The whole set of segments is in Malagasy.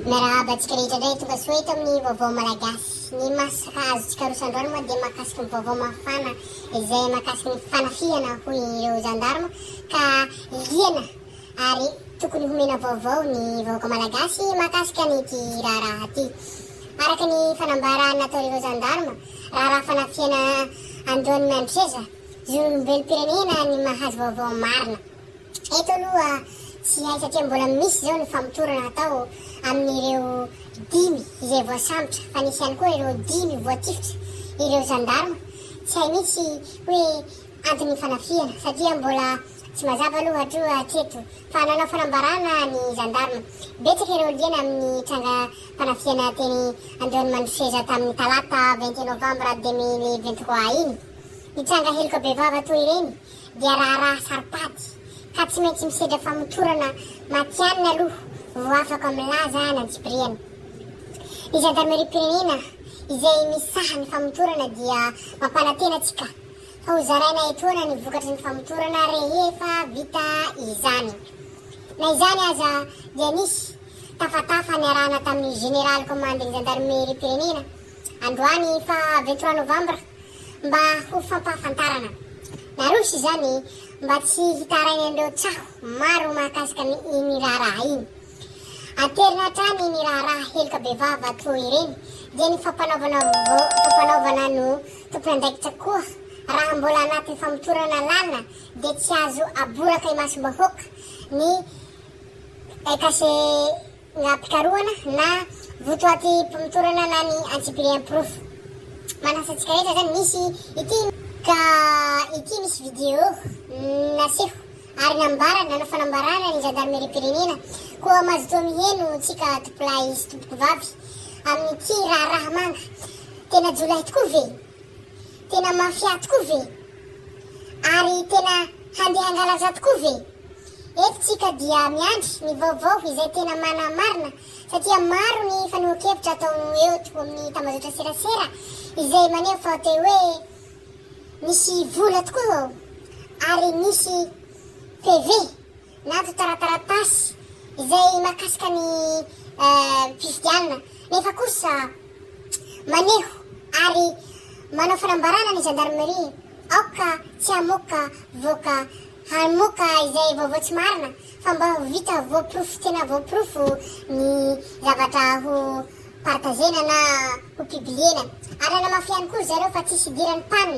Miarahaba antsika rehetra indray tonga soa eto amin'ny vaovao malagasy. Ny masaka azontsika roso androany moa dia mahakasiky ny vaovao mafana izay mahakasiky ny fanafihana hoy ireo zandarma ka liana ary tokony homena vaovao ny vahoaka malagasy mahakasika an'ity raharaha ity. Araka ny fanambarana nataon'ireo zandarma, raharaha fanafihana Andohanimandroseza, zon'olombelom-pirenena ny mahazo vaovao marina. Eto aloha tsy hay satria mbola misy izao ny famotorana hatao amin'ireo dimy izay voasambotra fa nisy ihany koa ireo dimy voatifitra ireo zandarma. Tsy hay mihitsy hoe anton'ny fanafihana satria mbola tsy mazava aloha hatreo hatreto fa nanao fanambarana ny zandarma. Betsaka ireo liana amin'ny tranga fanafihana teny Andohanimandroseza tamin'ny talata 21 novambra 2023 iny. Ny tranga heloka bevava toy ireny dia raharaha saro-pady ka tsy maintsy misedra famotorana matihanina aloha vao afaka milaza ny antsipiriany. Ny zandarmeriam-pirenena izay misaha ny famotorana dia mampanantena antsika fa ho zaraina etoana ny vokatry ny famotorana rehefa vita izany. Na izany aza dia nisy tafatafa niarahana tamin'ny jeneraly komandin'ny zandarmeriam-pirenena androany faha 23 novambra mba ho fampahafantarana. Naroso izany mba tsy hitarainan'ireo tsaho maro mahakasika ny iny raharaha iny. Aterina hatrany ny raharaha heloka bevava toa ireny dia ny fampanaovana fampanaovana no tompon'andraikitra koa raha mbola anatin'ny famotorana lalina dia tsy azo aboraka imasom-bahoaka ny cachet Ngam-pikarohana na votoatim-pamotorana na ny antsipiriam-porofo. Manasa antsika rehetra izany misy ity ka ity misy video naseho ary nambara nanao fanambarana ny zandarimeriam-pirenena koa mazotoa miheno tsika tompolahy sy tompokovavy amin'ity raharaha manga tena jiolahy tokoa ve? Tena mafia tokoa ve? Ary tena handeha hangalatra tokoa ve? Eto tsika dia miandry ny vaovao izay tena manamarina satria maro ny fanehoan-kevitra atao eto amin'ny tambazotra serasera izay maneho fa te hoe misy vola tokoa ao ary misy PV na antontan-taratasy izay mahakasika ny fifidianana nefa kosa maneho ary manao fanambarana ny gendarmerie aoka tsy hamoaka voaka hamoaka izay vaovao tsy marina fa mba ho vita voaporofo tena voaporofo ny zavatra ho partagena na ho publiena ary nanamafy ihany koa zareo fa tsisy idiran'ny pan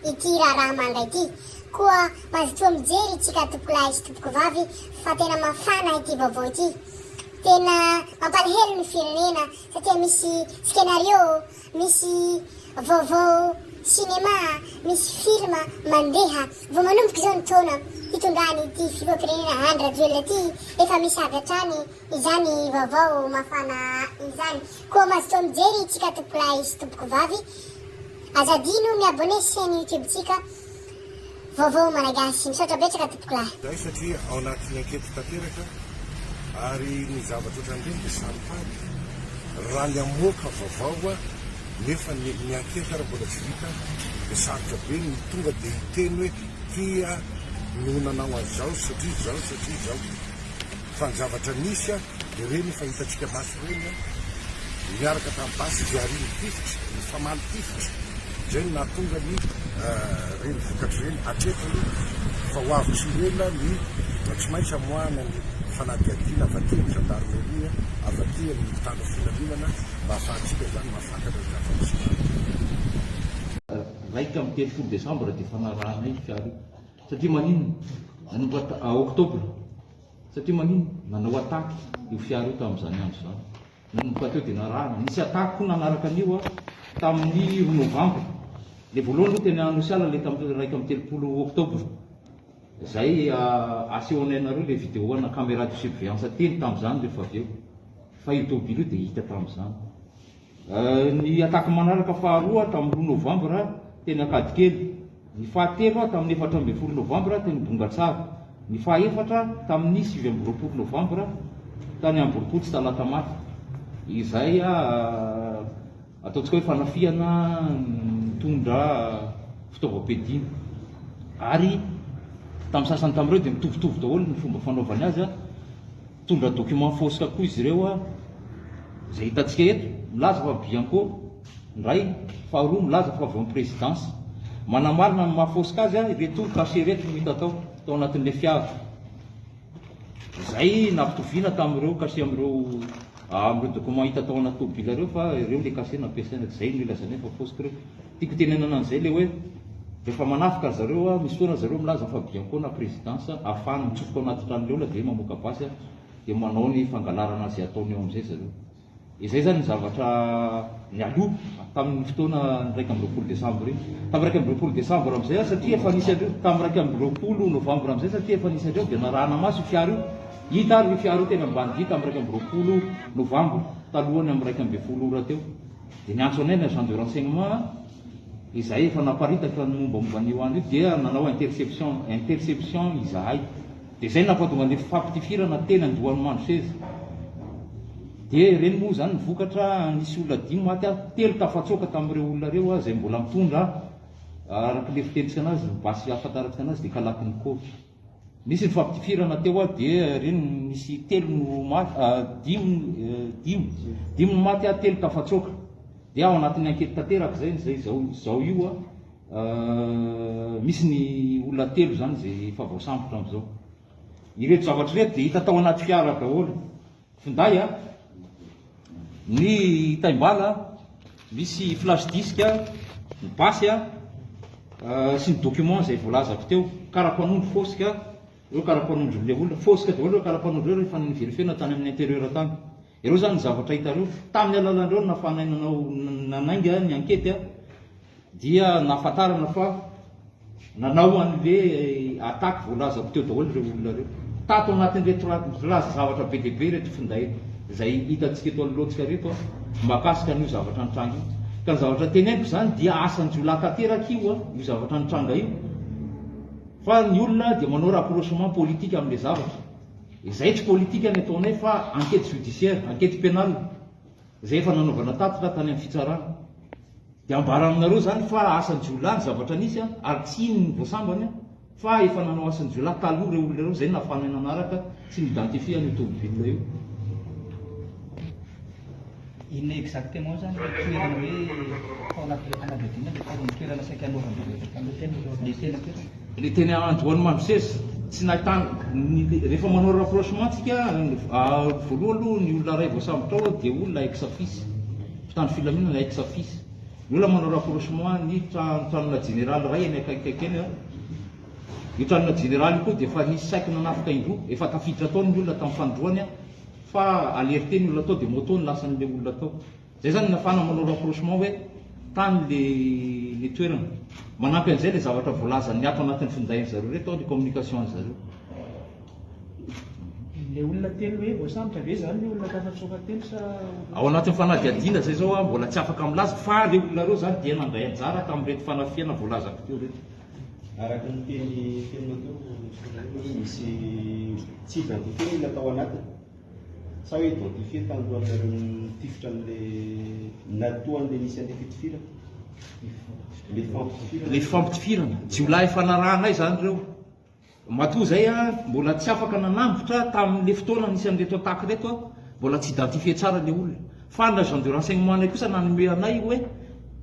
ity raharaha manga ity koa mazotoa mijery tsika tompokolahy sy tompokovavy fa tena mafana ity vaovao ity tena mampalahelo ny firenena satria misy scenario Misy vaovao cinéma, misy film mandeha. Vao manomboka izao ny taona hitondrany ity filoham-pirenena Andry Rajoelina ity, efa misy avy hatrany izany vaovao mafana izany. Koa mazotoa mijery tsika tompokolahy sy tompokovavy. Aza adino mi-abonner chaîne YouTube-tsika Vaovao Malagasy. Misaotra betsaka tompokolahy. Izay satria ao anatin'ny ankety tanteraka ary ny zavatra ohatran'ireny dia saro-pady raha ny hamoaka vaovao nefa ny ny ankety ary mbola tsy vita dia sarotra be ny tonga dia hiteny hoe ity no nanao an'izao satria izao satria izao fa ny zavatra nisy dia ireny efa hitantsika maso ireny an, niaraka tamin'ny basy izy ary nitifitra, nifamaly tifitra, izay no nahatonga ny ireny vokatra ireny hatreto aloha fa ho avy tsy ho ela ny tsy maintsy hamoahana ny fanadihadiana avy aty amin'ny gendarmerie, avy aty amin'ny mpitandro filaminana mba hahafahantsika izany mahafantatra ny zava-misy marina. 31 desambra dia efa narahanay io fiara io satria maninona? Nanomboka octobre. Satria maninona? Nanao attaque io fiara io tamin'izany andro izany. Nanomboka teo dia narahana. Nisy attaque koa nanaraka an'io tamin'ny roa novambra. Ilay voalohany aloha teny Anosiala ilay tamin'ny 31 octobre. Izay asehonay anareo ilay vidéo ana caméra de surveillance teny tamin'izany rehefa avy eo. Fa io tômôbily io dia hita tamin'izany. Ny attaque manaraka faharoa tamin'ny roa novambra teny Ankadikely, ny fahatelo tamin'ny 14 novambra teny Bongatsara, ny fahaefatra tamin'ny 29 novambra tany Amborompotsy Talatamaty, izay ataontsika hoe fanafihana nitondra fitaovam-piadiana. Ary tamin'ny sasany tamin'ireo dia mitovitovy daholo ny fomba fanaovany azy. Mitondra document fausse koa izy ireo. Izay hitantsika eto, milaza fa Bianco ny iray, faharoa milaza fa avy ao amin'ny présidence. Manamarina ny maha fosika azy ireto cachet ireto no hita tao, tao anatin'ilay fiara. Izay nampitoviana tamin'ireo cachet amin'ireo amin'ireo document hita tao anaty tômôbila ireo fa ireo ilay cachet nampiasaina. Izay no ilazanay fa fosika ireo. Tiako tenenana an'izay ilay hoe rehefa manafika ry zareo, misy fotoana ry zareo milaza fa Bianco na présidence ahafahany mitsofoka ao anaty tranon'ilay olona dia mamoaka basy dia manao ny fangalarana izay ataony eo amin'izay zareo. Izay izany ny zavatra nialoha tamin'ny fotoana ny 21 desambra iny. Tamin'ny 21 desambra amin'izay satria efa nisy an'ireo, tamin'ny 21 novambra amin'izay satria efa nisy an'ireo dia narahana maso io fiara io. Hita ary io fiara io teny Ambanidia tamin'ny 21 novambra, talohan'ny amin'ny 11 ora teo. Dia niantso anay ny agent de renseignement izay efa naparitaka ny mombamomba an'io andro io dia nanao interception, interception izahay. Dia izay no nampahatonga an'ilay fifampitifirana teny Andohanimandroseza. Dia ireny moa izany ny vokatra, nisy olona dimy maty, telo tafatsoaka tamin'ireo olona ireo izay mbola mitondra, araka ilay fitenintsika anazy, ny basy ahafantarantsika anazy dia kalachnikov. Nisy ny fampitifirana teo dia ireny nisy telo no maty, dimy, dimy, dimy no maty, telo tafatsoaka. Dia ao anatin'ny ankety tanteraka izay izay izao izao io. Misy ny olona telo izany izay efa voasambotra amin'izao. Ireto zavatra ireto dia hita tao anaty fiara daholo. Finday, ny taimbala, misy flash disque, ny basy sy ny document izay voalazako teo. Karapanondro fosika, ireo karapanondron'ilay olona. Fosika daholo ireo karapanondro ireo rehefa ni-verifier-na tany amin'ny intérieur tany. Ireo izany ny zavatra hita ireo. Tamin'ny alalan'ireo no nahafahanay nanao nanainga ny ankety dia nahafantarana fa nanao an'le attaque voalazako teo daholo ireo olona ireo. Tato anatin'ireto milaza zavatra be dia be ireto finday izay hitantsika eto anoloantsika ireto mahakasika an'io zavatra nitranga io. Ka ny zavatra teneniko izany dia asan-jiolahy tanteraka io io zavatra nitranga io fa ny olona dia manao rapprochement politique amin'ilay zavatra. Izay tsy politika ny ataonay fa enquête judiciaire, enquête pénale izay efa nanaovana tatitra tany amin'ny fitsarana. Dia ambara aminareo izany fa asan-jiolahy ny zavatra nisy ary tsy iny ny voasambany fa efa nanao asan-jiolahy taloha ireo olona ireo izay nahafahanay nanaraka sy ni-identifier an'io tomobile io. Inona exactement zany ilay toerana hoe tao anatin'ilay fanadihadiana ilay tena toerana saika hanaovana ilay tena toerana? Ilay teny Andohanimandroseza, tsy nahitana, rehefa manao rapprochement tsika, voalohany aloha ny olona iray voasambotra ao dia olona ex fis, mpitandro filaminana ex fis. Ny olona manao rapprochement ny tranona jeneraly iray eny akaikikaiky eny, io tranona jeneraly io koa dia efa nisy saiky nanafika indroa, efa tafiditra tao ny olona tamin'ny fanindroany. Fa alerter ny olona tao dia moto no lasan'ilay olona tao. Zay zany ny ahafahana manao rapprochement hoe tany le le toerana. Manampy an'izay le zavatra voalazan'ny ato anatin'ny findain-dry zareo reto ao le communication an-dry zareo. Le olona telo hoe voasambotra ve zany le olona tafatsoaka telo sa olona. Ao anatin'ny fanadihadiana zay zao aho mbola tsy afaka milaza fa le olona reo zany dia nandray anjara tamin'ireto fanafihana voalazako teo reto. Araka ny teny teninao teo hoe misy tsy identifier ny olona tao anatiny sa hoe identifier talohanareo nitifitra an'le na toan'le nisy an'le fitifirana le fampitifirana Le fampitifirana, jiolahy efa narahanay izany ireo. Matoa izay mbola tsy afaka nanambotra tamin'le fotoana nisy an'ireto attaque ireto aho, mbola tsy identifier tsara le olona. Fa ny agent de renseignement anay kosa nanome anay hoe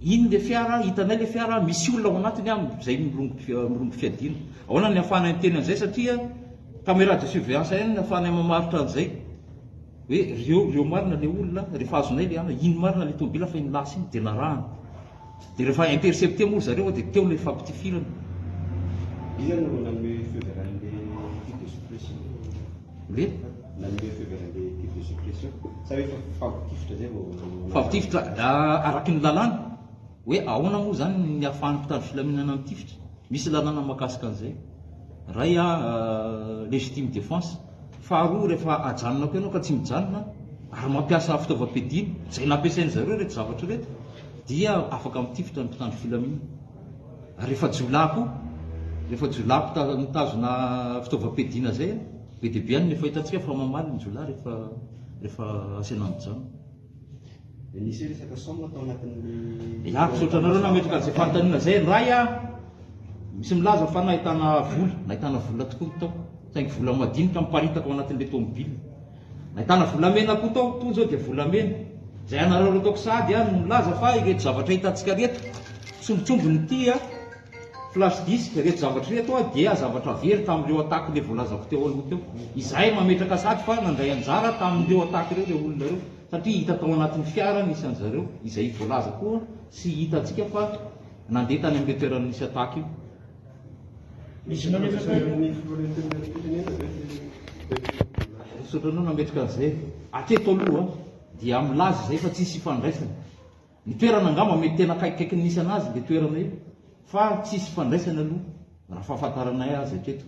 iny le fiara, hitanay le fiara, misy olona ao anatiny an, izay milongo milongo fiadiana. Ahoana ny ahafahanay miteny an'izay satria caméra de surveillance ihany no ahafahanay mamaritra an'izay. Hoe reo reo marina le olona, rehefa azonay le ana, iny marina le tomobila fa iny lasa iny dia narahana. Dia rehefa intercepté moa ry zareo dia teo ilay fampitifirana. Iza no nanome feu vert an'le tir de suppression? Le? Nanome feu vert an'le tir de suppression? Sa hoe efa fampitifitra zay vao Fampitifitra araky ny lalàna. Hoe ahoana moa zany ny ahafahan'ny mpitandro filaminana mitifitra? Misy lalàna mahakasika an'izay. Ray a légitime défense. Faharoa rehefa ajanona koa ianao ka tsy mijanona ary mampiasa fitaovam-piadiana izay nampiasain-dry zareo ireto zavatra ireto dia afaka mitifitra ny mpitandro filaminana. Ary rehefa jiolahy koa, rehefa jiolahy mitazona fitaovam-piadiana izay, be dia be ihany ny efa hitantsika fa mamaly ny jiolahy rehefa rehefa asaina mijanona. Dia nisy resaka somme tao anatin'ny. Ya, misaotra anareo nametraka an'izay fanontaniana izay. Ny iray a, misy milaza fa nahitana vola, nahitana vola tokoa ny tao, saingy vola madinika miparitaka ao anatin'ilay tomobile. Nahitana volamena koa tao, toa izao dia volamena. Izay anararaotako sahady no milaza fa ireto zavatra hitantsika ireto, sombintsombiny ity flash disk, ireto zavatra ireto dia zavatra very tamin'ireo attaque ilay voalazako teo aloha teo. Izahay mametraka sahady fa nandray anjara tamin'ireo attaque ireo ireo olona ireo satria hita tao anatin'ny fiara nisy an-dry zareo izay voalaza koa sy hitantsika fa nandeha tany amin'ilay toerana nisy attaque io. Misy nametraka ny filohan'ny Antenimierampirenena ve Misaotra anao nametraka an'izay. Hatreto aloha dia milaza izay fa tsisy ifandraisany. Ny toerana angamba mety tena akaikikaikin'ny nisy anazy ilay toerana io fa tsisy ifandraisany aloha raha fahafantaranay azy hatreto.